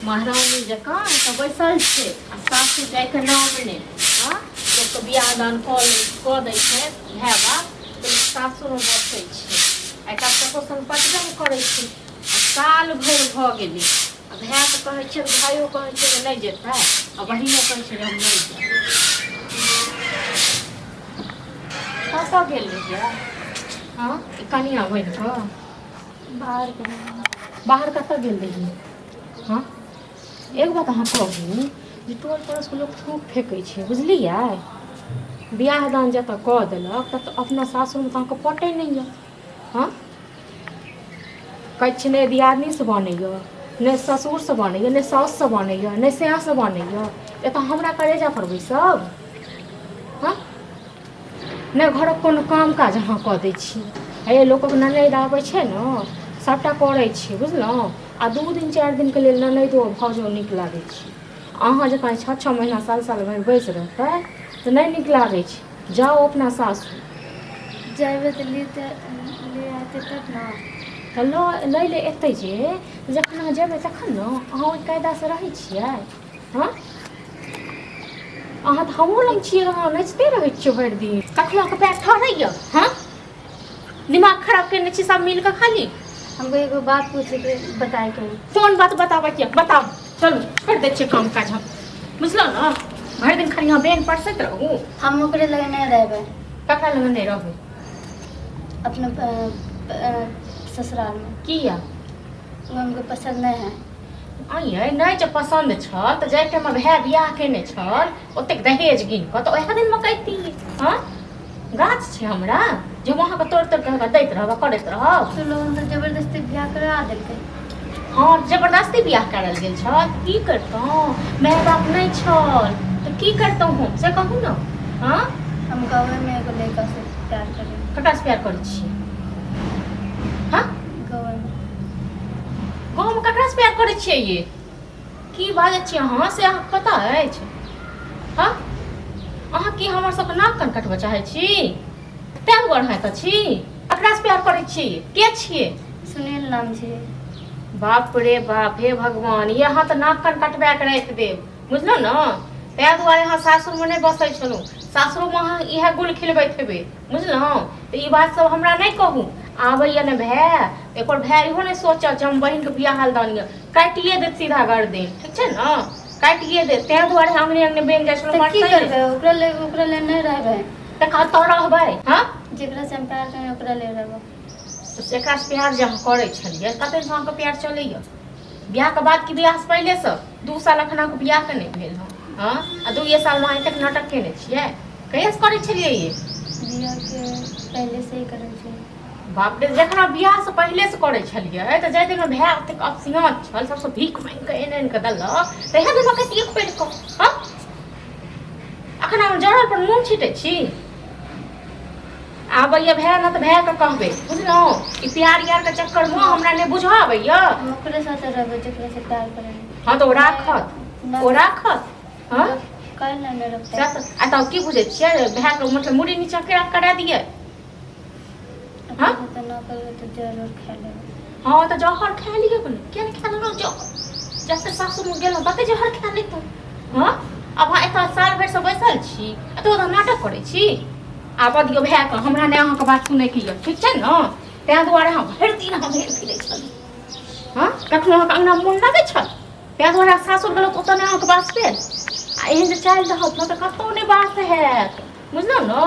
महारानी जकाँ एतऽ बैसल छै आ सासु जाइके नाम नहि। हँ, लोकके बियाह दान कऽ लै कऽ दै छै भाय बाप तऽ लोक सासुरमे बसै छै आ एकरा ककरो सङ्ग पटबे नहि करै छै। आ साल भरि भऽ गेलै आ भायके कहै छियै तऽ भाइयो कहै छै जे नहि जेतै आ बहिनो कहै छै जे हम नहि जायब। कतऽ गेल रहियै? हँ, ई कनिआ बनि कऽ बाहर गेल। बाहर कतऽ गेल रहियै? हँ, एक बात अहाँ कहू जे टोल पड़ोसके लोक थूक फेकै छै, बुझलियै? बियाह दान जतऽ कऽ देलक ततऽ अपना सासुरमे तऽ अहाँके पटै नहि यऽ। हँ, कहै छियै नहि दियादनीसँ बनैए, नहि ससुरसँ बनैए, नहि साउससँ बनैए, नहि साससँ बनैए, एतऽ हमरा करेजा पर बैसब? हँ, नहि घरक कोनो काम काज अहाँ कऽ दै छी। हे, लोकक ननैद आबै छै ने, सभटा करै छी, बुझलहुँ? आ 2 दिन 4 दिनके लेल ननैदो भाउजो नीक लागै छै। अहाँ जकाँ 6 6 महीना साल साल भरि बैस रहतै तऽ नहि नीक लागै छै। जाउ अपना सासुर। जेबै तऽ लेते ले आते तब ने। तऽ लऽ लै लए एतै जे जखन अहाँ जेबै तखन ने। अहाँ ओहि कायदासँ रहै छियै? हँ, अहाँ तऽ हमरो लग छियै, अहाँ नाचिते रहै छियै भरि दिन। कखनो अहाँके पैर ठहरैए? हँ, दिमाग खराब केने छी सब मिल कऽ खाली। हमको एगो बात पूछे के बताए के। कोन बात बताबै के? बताउ। चलू, छोड़ि दै छियै काम काज हम, बुझलहुँ ने? भरि दिन खाली अहाँ बेन परसैत रहू। हम ओकरे लगे नहीं रहबै। ककरा लग नहि रहबै? अपने ससुराल में। किया? वो हमको पसंद नहीं है। आइए नहि जे पसन्द छल तऽ जाहि टाइममे भाय बियाह केने छल ओतेक दहेज गिन कऽ, तऽ ओएह दिनमे कहिती। हँ, गाछ छै हमरा जे हम अहाँके तोड़ि तोड़ि कऽ दैत रहब आ करैत रहब? तो लोग हमरा जबरदस्ती बियाह करा देलकै। हँ, जबरदस्ती बियाह करल गेल छल, की करितहुँ? माय बाप नहि छल तऽ की करितहुँ हम, से कहू ने? हँ, हम गाँवे में एगो लड़का से प्यार करें। ककरासँ प्यार करै छियै? हँ, गाँवे में। गाँवमे ककरासँ प्यार करै छियै? ये की बाजै छियै अहाँ, से अहाँके पता अछि? हँ, अहाँ की हमर सबके नाक कान कटबऽ चाहै छी? तैं दुआरे अहाँ एतऽ छी? ककरासँ प्यार करै छी? के छियै? सुनील नाम छै। बाप रे बाप, हे भगवान, ये अहाँ तऽ नाक कान कटबा के राखि देब, बुझलहुँ ने? ताहि दुआरे अहाँ सासुरमे नहि बसै छलहुँ। सासुरोमे अहाँ इएह गुल खिलबैत हेबै, बुझलहुँ? तऽ ई बात सब हमरा नहि कहू। आबैया ने भाय, एकर भाय इहो नहि सोचत जे हम बहिनके बियाह दान यऽ, काटिए देत सीधा गर्दन, ठीक छै ने? काटिए देत। ताहि दुआरे अङ्गने अङ्गने बनि जाइ छलहुँ। तऽ की करबै? ओकरा ले नहीं रहबै। तऽ कतऽ रहबै? हँ, जेकरा से हम प्यार करें ओकरा ले रहबै। तऽ एकरासँ प्यार जे अहाँ करै छलियै, कतेक दिनसँ अहाँके प्यार चलैया? बियाहके बाद कि बियाहसँ पहिलेसँ? 2 साल एखन अहाँके बियाहके नहि भेल हँ। हँ, आ 2 सालमे अहाँ एतेक नाटक केने छियै। कहियासँ करै छलियै ये? बियाह के पहले से ही करै छै। बाप रे, जखन अहाँ बियाहसँ पहिलेसँ करै छलियै तऽ जाहि दिनमे भाय ओतेक अपसियाँत छल, सबसँ भीख मांगि कऽ आनि आनि कऽ देलक, तहिया दिनमे कहितियै खोलि कऽ। हँ, एखन अहाँ जरल पर नून छिटै छी। आबैया भाय ने तऽ भायके कहबै, बुझलहुँ? ई प्यार यारके चक्करमे हमरा नहि बुझऽ आबैया। हम ओकरे साथे रहबै जेकरा से प्यार करें। हँ, तऽ ओ राखत? ओ राखत? हँ, काहे ना नहीं रखते? आ तब की बुझै छियै? भायके मतलब मुड़ी नीचा करा दियै? अपना साथे ना करबै तऽ जरूर खा लेबै। हँ, तऽ जहर खा लिअ ने। किया नहि खा लेलहुँ जहर? जते सासुरमे गेलहुँ तते जहर खा लैतहुँ। हँ, आब अहाँ एतऽ साल भरिसँ बैसल छी आ तऽ ओतऽ नाटक करै छी। आबऽ दियौ भायके, हमरा नहि अहाँके बात सुनैके यऽ, ठीक छै ने? ताहि दुआरे अहाँ भरि दिन अहाँ भेल फिरै छलहुँ। हँ, कखनो अहाँके अङ्गना मोन लगै छल? ताहि दुआरे सासुर गेलहुँ तऽ ओतऽ नहि अहाँके बास भेल। आ एहन जे चालि रहत ने तऽ कतहु नहि बास हैत, बुझलहुँ ने?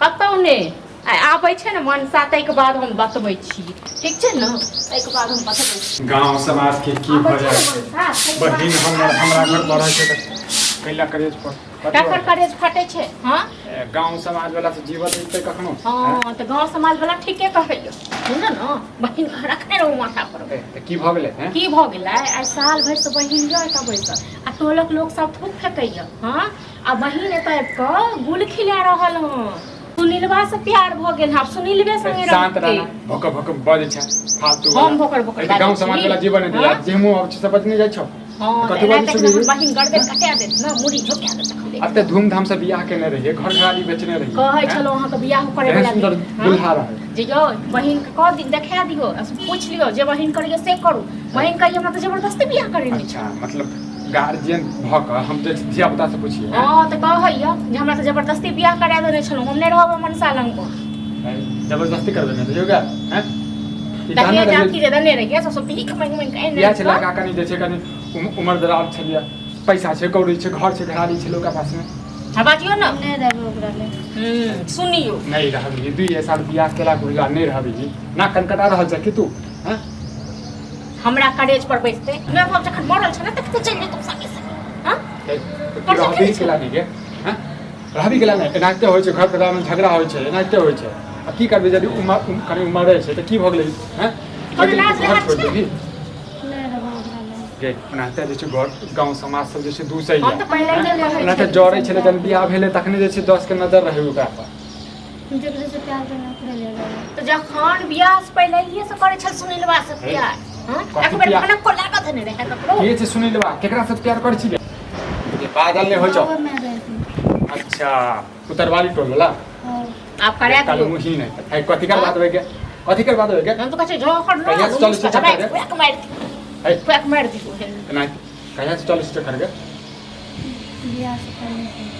कतहु नहि। आ आबै छै ने मनसा, ताहिके बाद हम बतबै छी, ठीक छै ने? ताहिके बाद हम बतबै छी। गांव समाज के की आबै भऽ छै जाइ ने छै? मनसा, ताहिके बाद बहिन हमर हमरा घर पर रहै छै तऽ कैला करेज पर ककर करेज फटै छै? हँ, गांव समाज वाला से जीवत जीतै कखनो? हँ, तऽ गाँव समाज वाला ठीके कहैया, बुझल ने? बहिन के रखने रहू माथा पर। तऽ की भऽ गेलै हैं? की भऽ गेलै? आइ साल भरिसँ बहिन यऽ एतऽ बैसल आ टोलक लोक सब थूक फेकैया। हँ, आ बहिन एतऽ आबि कऽ गुल खिला रहल हँ। सुनीलवा से प्यार भऽ गेल हँ, आब सुनीलवे संगे शांत रहतै। रहना, भोकर भोकर बजै छै फालतू वाला। हम भोकर भोकर ए तऽ गांव बाजै समाज छी? वाला जीवन दिया हाँ? जे मुँह आबै छै से बजने जाइ छौ। हँ कथी एना बाजै तक छलियै? हमर बहिन गर्दन कटा देत ने मुड़ी झोका देत तखन देख एते धूमधाम से बियाह केने रहियै, घर घरारी बेचने रहियै। कहै छलहुँ अहाँके बियाह करै एहन वला सुन्दर दुल्हा रहै। जे यौ बहिन के कह दी देखा दियौ आ पूछि लियौ जे बहिन करैए से करू। बहिन कहिए हमरा तऽ जबरदस्ती बियाह करेने अच्छा मतलब गार्जियन भऽ कऽ हम जे धिया पुता से पुछियै। हँ तऽ कहैया जे हमरा तऽ जबरदस्ती बियाह करा देने छलहुँ, हम नहि रहब मनसा लग। जबरदस्ती करबे ने रहियौ गे हैं? ई दहेज कहने रहियै अथी जे देने रहियै सब भीख मांगि मांगि कऽ इएह छै आनि लड़का कनि जे छै कनि उमर दराज छलियै, पैसा छै कौड़ी छै घर छै घरारी छै लोकके पासमे। हँ बाजियौ ने। नहि रहबै ओकरा लग। सुनियौ नहि रहबही 2 साल बियाह केला गुजला नहि रहबही ना कनकटा रहल छै कि तू हैं? हमरा करेज पर बैसते मैं बाप जखन मरल छै ने तखन चलि जेतौ संगे संगे। हँ तू रहबही केला नहि गे हैं? रहबही केला नहि? एनाहिते होइ छै घर परिवारमे झगड़ा होइ छै, एनाहिते होइ छै। आ की करबै यदि उमर कनि उमर रहै छै तऽ की भऽ गेलै हैं? कोनो लाज घर लिहाज छोड़ि छै? देबही नहि रहबै ओकरा लग। गे? ओनाहिते जे छै घर गाँव समाज सब जे छै दूसैए। हम तऽ पहिले नहि कहै ओनाहिते छलियै। जरै छलै जहन बियाह भेलै तखने जे छै 10 के नजर रहै ओकरा पर। जकरे से प्यार करना ओकरे ले रहबै। तऽ जखन बियाह से पहिलहिए से करै छल सुनीलवा से प्यार। हँ कथी एक बेर प्यार? भनक को लागत नहि रहै ककरो। के छै सुनीलवा? केकरा से प्यार करै छी गे? जे बाजल नहि होइ छौ। गाँवमे रहै। अच्छा उतरवाली टोल वाला। हँ आब करा कालू दियौ। मुही नहि है। कथी कर बात होइके? कथी कर बात होइके? हम तऽ कहै छियै झोंकड़ न कहिया से चलै छै चक्कर गे? फुआक मारि दियौ, है फुआक मारि दियौ। एना कहिया से चलै छै चक्कर गे? बियाह से पहिले से।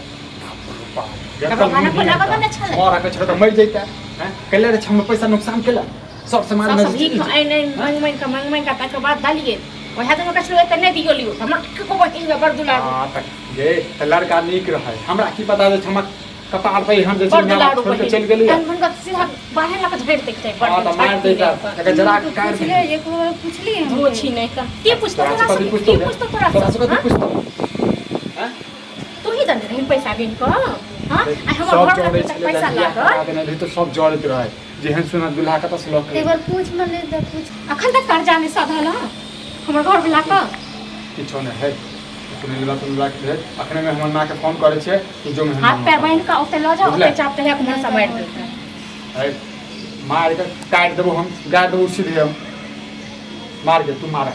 तकर भनक को लागत नहि छलै। मर के छोड़ मरि जैता हैं? कैले रे हम पैसा नुकसान केला सब समाज सब में। सब भीख आनि आनि मांगि मांगि कऽ मांगि मांगि कऽ तकर बाद देलियै। वएह दिन कहै छलहुँ एते नहि दियौ लियौ हमर कको बहिन बड़ दुलारू। हाँ तऽ गे तऽ लड़का नीक रहै, हमरा की पता जे हमर कपार पर एहन जे छै बड़ माय बाप दुलारू छोड़ के बहिन चलि गेलै। तहन हुनका सीधा बाहर लऽ कऽ झड़ि दैके चाही। हाँ तऽ मारि दैता एकर जरा के काटि पुछलियै दे। एक बार पुछलियै हम। धो छी नहि तऽ के पुछतौ तोरा तोरा से कथी से? पुछतौ के गे? पुछतौ तोरा तोरा से से? कथी हाँ? पुछतौ हैं? तू ही देने रही पैसा गिन कऽ। हाँ आ हमर सब घर जरै लग तक छलै पैसा जहन बियाह करा लागल। देने रही तऽ सब जरैत रहै जेहन सुना दुल्हा कतऽ से लऽ के एक बार पूछ न ले तऽ पूछ। अखन तक कर्जा नहि सधल हँ हमर घर वला के। किछो नहि है सुनीलवा सुनीलवा के भेज अखने में हमर माँ के फोन करै छियै कि जो मेहमान हाथ पैर बान्हि कऽ ओतऽ लऽ जाउ। बुझलै? ओतऽ चाप तहिया मनसा मारि देतै। है मार के काटि देबो हम, गाड़ि देबो सीधे हम। मार के तू मार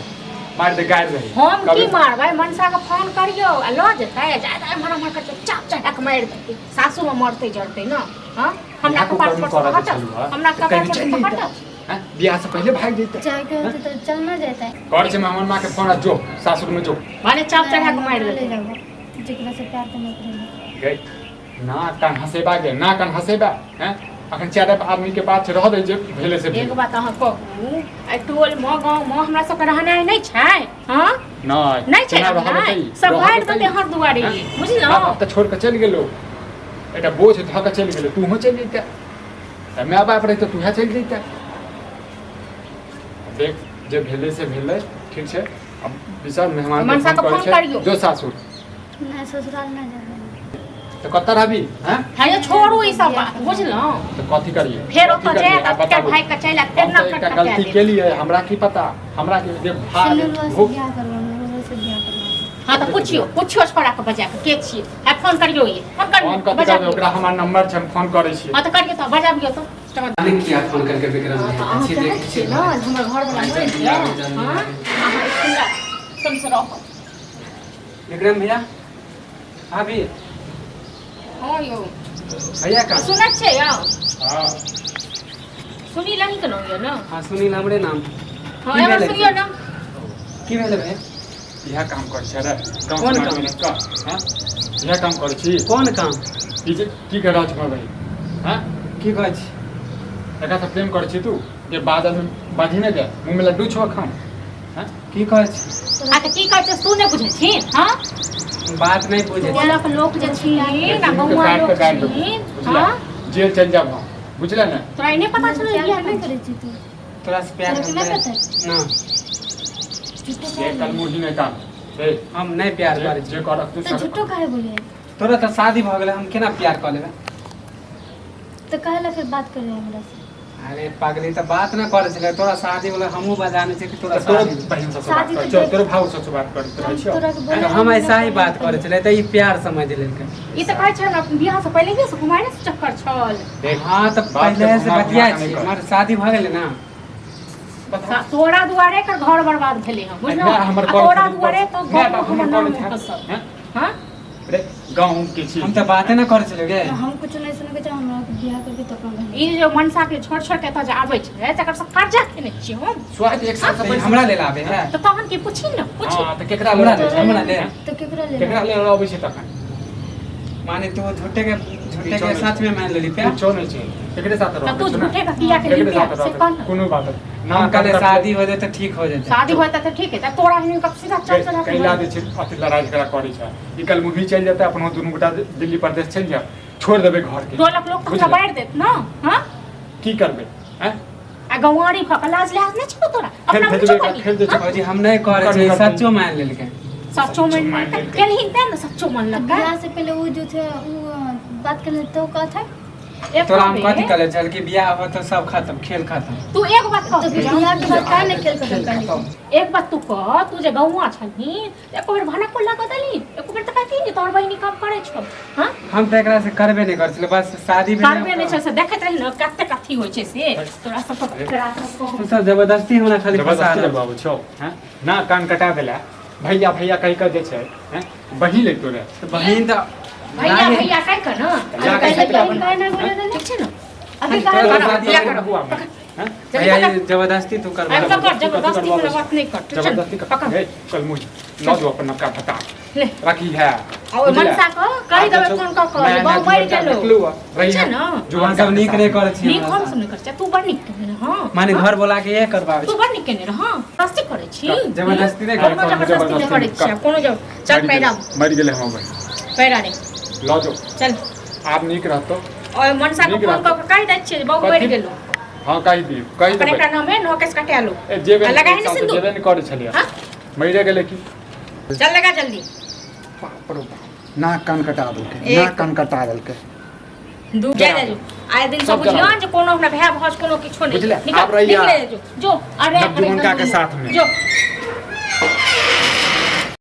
मार दे गाड़ि दही। हम की मारबै? मनसा के फोन करियौ आ लऽ जेतै जादा एम्हर एम्हर करतै चाप चढ़ा कऽ मारि देतै। सासू मे मरतै जरतै ने। हँ हमरा इएह कपार कुकर्म पर से करऽ के हटत छलू हँ। हमरा तऽ कपार कहीं पर से चलि जैतै। हटत। हैं? बियाह से पहिले भागि जैतै। जायके होतै तऽ चल न जेतै। करै छै हमर माँ के फोन आ जो सासुर में जो। भने चाप चढ़ा कऽ मारि ले देतै। जाबो जकरा से प्यार करना ओकरे ले। गई ना कान हंसेबा गे ना कान हंसेबा हैं? अखन चारि आदमी के बात छै रह दे जे भेले से एगो बात अहाँ कहू, एहि टोल मे गाँव मे हमरा सबके रहनाइ नहि छै? हँ नहि नहि छै केना रहऽ रहनाइ? देतै? सब रहऽ बाहर देतै? देतै हर दुआरे। हैं? बुझलहुँ? माँ बाप तऽ छोड़ के चलि गेलो, एकटा बोझ धऽ के चलि गेलो, तूहो चलि जैते तऽ माय बाप रहितौ तूहे चलि जैते। देख जे भेलै से भेलै, ठीक छै। अब विशाल मेहमान के मनसा फोन के करै फोन छै करियौ। जो सासुर। नहि ससुराल नहि जेबै। तऽ कतऽ रहबी हैं? हँ यौ छोड़ू ई सब बात बुझलहुँ? तऽ कथी करियै? फेर कथी ओतऽ करियै? जायत आ आब फेर बताबू। भागि कऽ चलि आयत फेर हम तऽ नक एकटा कटा गलती देत। केलियै, हमरा की पता हमरा के जे भार सुनीलवा से भूख। बियाह करबो ओकरे से बियाह करबो। हँ तऽ पुछियौ पुछियौ छोड़ा के बजा कऽ के छियै। आ फोन करियौ ई फोन करियौ फोन कथी बजा करबै? ओकरा हमर नंबर छै, हम फोन करै छियै। हँ तऽ करियौ तऽ बजाबियौ तऽ। जाने किया फोन करके विक्रम हँ, तऽ अहाँ भैया चाहै देखै छियै ने जे हमर घरवला मरि जाय? हँ अहाँ सुनला तुमसँ रहब। विक्रम भैया भाभी। हँ यौ भैया का सुनै छियै यौ? हाँ सुनील अहीँके नाम यऽ ने? हाँ सुनील हमरे नाम। हँ की एमहर भेलै? सुनियौ ने। की भेलै भैया? इएह काम करै छै रे गाँव कोन समाजमे काम? रहि कऽ हैं? इएह काम करै छी। कोन काम? ई जे की कर रहल छी हमर बहिन हैं? की कहै छी? एकरा से प्रेम करै छी तू जे बादल में बाँधि नहि दे मुँह में लड्डू छौ अखन हैं? की कहै छी? आ तऽ की कहै छै तू नहि बुझै छी? हँ बात नहि बुझै छी। टोलक लोक जे छी ना दुनू के गौआ काटि लोक कऽ गाड़ि देबौ छी। बुझले? हँ जेल चलि जाब हम बुझले ने? तोरा ई नहि पता छलौ प्यार बियाह नहि नहि करै छी तू? तोरा से प्यार तोरा के नहि हम पता? ना झूठो जे काहे कल बोलियै? मुही नहि काम हे हम नहि प्यार जे करै छी। जे करक तू तऽ झूठो काहे बोलियै? तोरा तऽ शादी भऽ गेलै, हम केना प्यार कऽ लेबै? तऽ काहे ला फिर बात कर रहे हमरा से? अरे पागली तऽ बात नहि करै छलै। तोरा शादी वाला हमहूँ बजाने छियै कि तोरा तऽ तोरो शादी बहिन सबसँ बात शादी कर तऽ चल तोरो भाव सबसँ बात करैत रहै हम छियौ। तोरा के तऽ बोले हम ऐसा ही बात करै छलै तऽ ई प्यार समझ लेलकै। ई तऽ कहै छै हमरा बियाह से पहिले से कुमारे से चक्कर छल। देख हाँ तऽ बात के पहिले से घुमा घुमा बतिया कऽ नहि छी कर। हमर शादी भऽ गेलै ने। बता तोरा दुआरे एकर घर बर्बाद भेलै हँ बुझलहुँ माय हमर आ कॉल तोरा खरीद दुआरे तो माय गाँव बाप हमर हमर नाम कॉल खसल हैं हँ रे गाँव के छी हम तऽ बाते नहि करै छलियै गे हम कुछ नहीं सुने के चाह हमरा के बियाह करके तो अपना घर ई जे मनसा के छोड़ छोड़ के एतऽ जे आबै छै तकर सब कर्जा खेने छियै हम स्वाद एक साल तऽ से ई हमरा लेल आबै है तऽ तहन की पूछी ने पूछी हां तऽ केकरा हमरा लेल लेल हमरा लेल तो केकरा ले केकरा लेल अबै छै तखन माने तू झूठे के सच में मान लेली पे किछो नहि छै केकरे साथ तऽ रहबै तू छै ने? झूठे के किया के केकरे लिखा साथ से रहबै कह ने कोनो बात नहि। ना हम कहले कान शादी हो जेतै ठीक हो जेतै शादी होता तऽ ठीक है तऽ तोरा हिनका सीधा चल चल कैला जे छै अथी लड़ाइ झगड़ा करै छै ई कल मुही चलि जेतै अपनो दुनू गोटा दिल्ली परदेश चलि जायब छोड़ि देबै घरके टोलक लोक तऽ हमरा बुझलियै? बारि देत ने हँ की करबै आँय आ गंवारी भऽ कऽ लाज लिहाज नहि छौ तोरा खेल अपना भेजबै मुँह छौ खेल जे छै भौजी हम नहि करै छियै सच्चो मान लेलकै सच्चो मान मान लेलकै। केलहिन तें ने सच्चो मानलकै बियाह से पहले वो जो थे वो बात करने तो का था एक तोरा हम बेर- कथी कहले छल कि बियाह हो तो सब खत्म खेल खत्म तू एक बात कह तो फिर बियाह के बाद काहे नहीं खेल खत्म कर ली एक बात तू कह तू जे गौआ छलही तऽ एको बेर भानक कोल्ला कऽ देलही एको बेर तऽ कहती जे तोहर बहिनी काम करै छौ हँ हम तऽ एकरा से करबे नहि करै छलियै बस शादी भेलै करबे नहि छै से देखैत रही ने कतेक अथी होइ छै से तोरा सबके तोरा सबके तू सब जबरदस्ती हमरा खाली फंसा जबरदस्ती रहल लगबाबै छौ हैं ना कान कटा देला भैया भैया कहि कऽ जे छै हैं बही ले तोरे तऽ बहिन तऽ भैया लागे- भैया कहि कऽ ने जा अरे कहि पहिले कऽ बहिन काहे नहीं बोले देले ठीक छै ने अभी तोरा काहे शादी बियाह हो करब। हुआ में हैं भैया ये जबरदस्ती तू करबा आबि कऽ कर जबरदस्ती वाला बात नहि कर ठीक छै ने? जबरदस्ती कर पकड़ ए चल मुझ लऽ जो अपन नवका भत्ता ले रखी है आ ओहि मनसा कऽ कहि देबै फोन कऽ कऽ जे बहु मरि गेलो रही छै है ने? अहाँ सब नीक नहि करै छी नीक हमरा हम साथ। सब नहि करै छियै तू बड़ नीक केने रहऽ माने घर बोला के ये करबाबै तू छी बड़ नीक केने रहऽ जबरदस्ती करै छी जबरदस्ती नहि कोनो करै जबरदस्ती नहि करै छियै कोनो जब चल पैरा मरि गेलै हम भाई पैरा रे लऽ जो चल आब नीक रहतो ओहि मनसा के नीक फोन कऽ रहतौ। कऽ कहि दै छियै जे बहु मरि कथी? गेलो हाँ कहि दियौ कहि अपन देबै एकरा नाम है नौ केस कटा लो ए जेबे आ लगाही एक ने साल से सिन्दूर। जेबे नहि करै छलियै हाँ? मरिए गेलै की चल लगा जल्दी बाप रे बाप नाक कान कटा देलकै एक- नाक कान कटा देलकै दू जा जा जो आए दिन सब सब बुझियो जरा। जे कोनो हमरा भाय भाउज कोनो किछो नहीं बुझले? निकल आब रहिया। निकले जो जो अरे नवजुवनका के साथ में। जो